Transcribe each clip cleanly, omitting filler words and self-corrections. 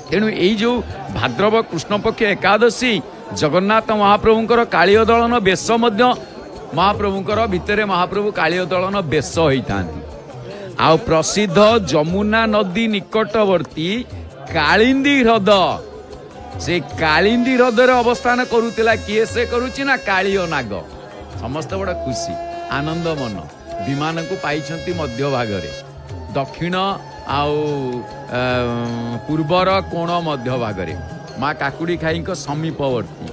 ତେଣୁ ଏଇ ଯେଉଁ ଭାଦ୍ରବ କୃଷ୍ଣପକ୍ଷ ଏକାଦଶୀ ଜଗନ୍ନାଥ ମହାପ୍ରଭୁଙ୍କର କାଳୀୟ ଦଳନ ବେଶ ମଧ୍ୟ, ମହାପ୍ରଭୁଙ୍କର ଭିତରେ ମହାପ୍ରଭୁ କାଳୀୟ ଦଳନ ବେଶ ହେଇଥାନ୍ତି। ଆଉ ପ୍ରସିଦ୍ଧ ଯମୁନା ନଦୀ ନିକଟବର୍ତ୍ତୀ କାଳିନ୍ଦୀ ହ୍ରଦ, ସେ କାଳିନ୍ଦୀ ହ୍ରଦରେ ଅବସ୍ଥାନ କରୁଥିଲା କିଏ? ସେ କରୁଛି ନା କାଳୀୟ ନାଗ। ସମସ୍ତେ ବଡ଼ ଖୁସି, ଆନନ୍ଦ ମନ। ବିମାନକୁ ପାଇଛନ୍ତି ମଧ୍ୟ ଭାଗରେ, ଦକ୍ଷିଣ ଆଉ ପୂର୍ବର କୋଣ ମଧ୍ୟ ଭାଗରେ, ମା କାକୁଡ଼ି ଖାଇଙ୍କ ସମୀପବର୍ତ୍ତୀ।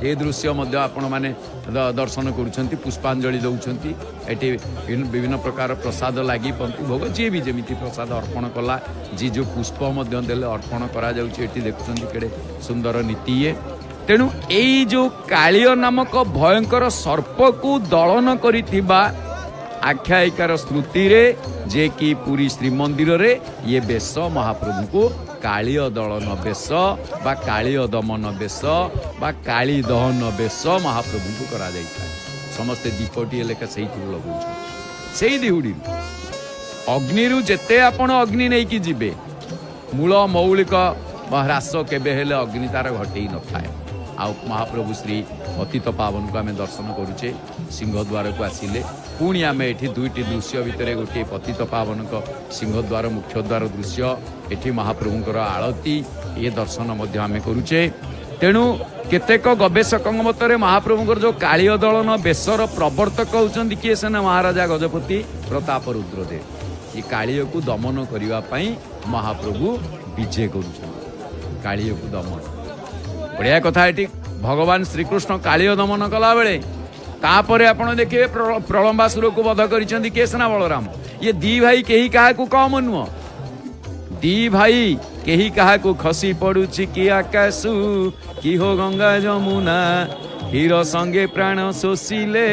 ଏ ଦୃଶ୍ୟ ମଧ୍ୟ ଆପଣମାନେ ଦର୍ଶନ କରୁଛନ୍ତି, ପୁଷ୍ପାଞ୍ଜଳି ଦେଉଛନ୍ତି। ଏଠି ବିଭିନ୍ନ ପ୍ରକାର ପ୍ରସାଦ ଲାଗି, ପନ୍ତି ଭୋଗ, ଯିଏ ବି ଯେମିତି ପ୍ରସାଦ ଅର୍ପଣ କଲା, ଯିଏ ଯେଉଁ ପୁଷ୍ପ ମଧ୍ୟ ଦେଲେ, ଅର୍ପଣ କରାଯାଉଛି। ଏଠି ଦେଖୁଛନ୍ତି କେଡ଼େ ସୁନ୍ଦର ନୀତି ଇଏ। ତେଣୁ ଏଇ ଯେଉଁ କାଳିୟ ନାମକ ଭୟଙ୍କର ସର୍ପକୁ ଦଳନ କରିଥିବା ଆଖ୍ୟାୟିକାର ସ୍ମୃତିରେ ଯେ କି ପୁରୀ ଶ୍ରୀମନ୍ଦିରରେ ଇଏ ବେଶ ମହାପ୍ରଭୁଙ୍କୁ କାଳୀୟ ଦଳନ ବେଶ ବା କାଳୀୟ ଦମନ ବେଶ ବା କାଳୀ ଦହନ ବେଶ ମହାପ୍ରଭୁଙ୍କୁ କରାଯାଇଥାଏ। ସମସ୍ତେ ଦୀପଟିଏ ଲେଖା ସେଇଥିରୁ ଲଗାଉଛନ୍ତି, ସେଇ ଦିହୁଡ଼ିରୁ ଅଗ୍ନିରୁ। ଯେତେ ଆପଣ ଅଗ୍ନି ନେଇକି ଯିବେ, ମୂଳ ମୌଳିକ ହ୍ରାସ କେବେ ହେଲେ ଅଗ୍ନି ତାର ଘଟେଇ ନଥାଏ। ଆଉ ମହାପ୍ରଭୁ ଶ୍ରୀ ପତିତ ପାବନକୁ ଆମେ ଦର୍ଶନ କରୁଛେ। ସିଂହଦ୍ୱାରକୁ ଆସିଲେ ପୁଣି ଆମେ ଏଠି ଦୁଇଟି ଦୃଶ୍ୟ ଭିତରେ ଗୋଟିଏ ପତିତ ପାବନଙ୍କ ସିଂହଦ୍ୱାର ମୁଖ୍ୟ ଦ୍ୱାର ଦୃଶ୍ୟ, ଏଠି ମହାପ୍ରଭୁଙ୍କର ଆଳତୀ, ଏ ଦର୍ଶନ ମଧ୍ୟ ଆମେ କରୁଛେ। ତେଣୁ କେତେକ ଗବେଷକଙ୍କ ମତରେ ମହାପ୍ରଭୁଙ୍କର ଯେଉଁ କାଳୀୟ ଦଳନ ବେଶର ପ୍ରବର୍ତ୍ତକ ହେଉଛନ୍ତି କିଏ? ସେ ନା ମହାରାଜା ଗଜପତି ପ୍ରତାପ ରୁଦ୍ରଦେବ। ଏ କାଳିୟକୁ ଦମନ କରିବା ପାଇଁ ମହାପ୍ରଭୁ ବିଜେ କରୁଛନ୍ତି। କାଳିୟକୁ ଦମନ, ବଢ଼ିଆ କଥା। ଏଠି ଭଗବାନ ଶ୍ରୀକୃଷ୍ଣ କାଳିୟ ଦମନ କଲାବେଳେ ତାପରେ ଆପଣ ଦେଖିବେ ପ୍ରଳମ୍ବାସୁରକୁ ବଧ କରିଛନ୍ତି କିଏ? ସେ ନା ବଳରାମ। ଇଏ ଦି ଭାଇ କେହି କାହାକୁ କମ ନୁହଁ। ଦି ଭାଇ କେହି କାହାକୁ ଖସି ପଡୁଛି କି ଆକାଶୁ କି ହୋ ଗଙ୍ଗା ଯମୁନା, ହୀର ସଙ୍ଗେ ପ୍ରାଣ ଶୋଷିଲେ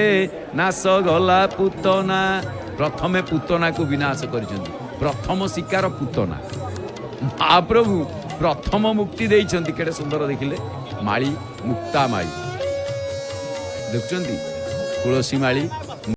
ନାଶ ଗଲା ପୁତନା। ପ୍ରଥମେ ପୁତନାକୁ ବିନାଶ କରିଛନ୍ତି। ପ୍ରଥମ ଶିକାର ପୁତନା। ମହାପ୍ରଭୁ ପ୍ରଥମ ମୁକ୍ତି ଦେଇଛନ୍ତି। କେଡ଼େ ସୁନ୍ଦର ଦେଖିଲେ ମାଳି, ମୁକ୍ତା ମାଳି ଦେଖୁଛନ୍ତି, ତୁଳସୀ ମାଳି।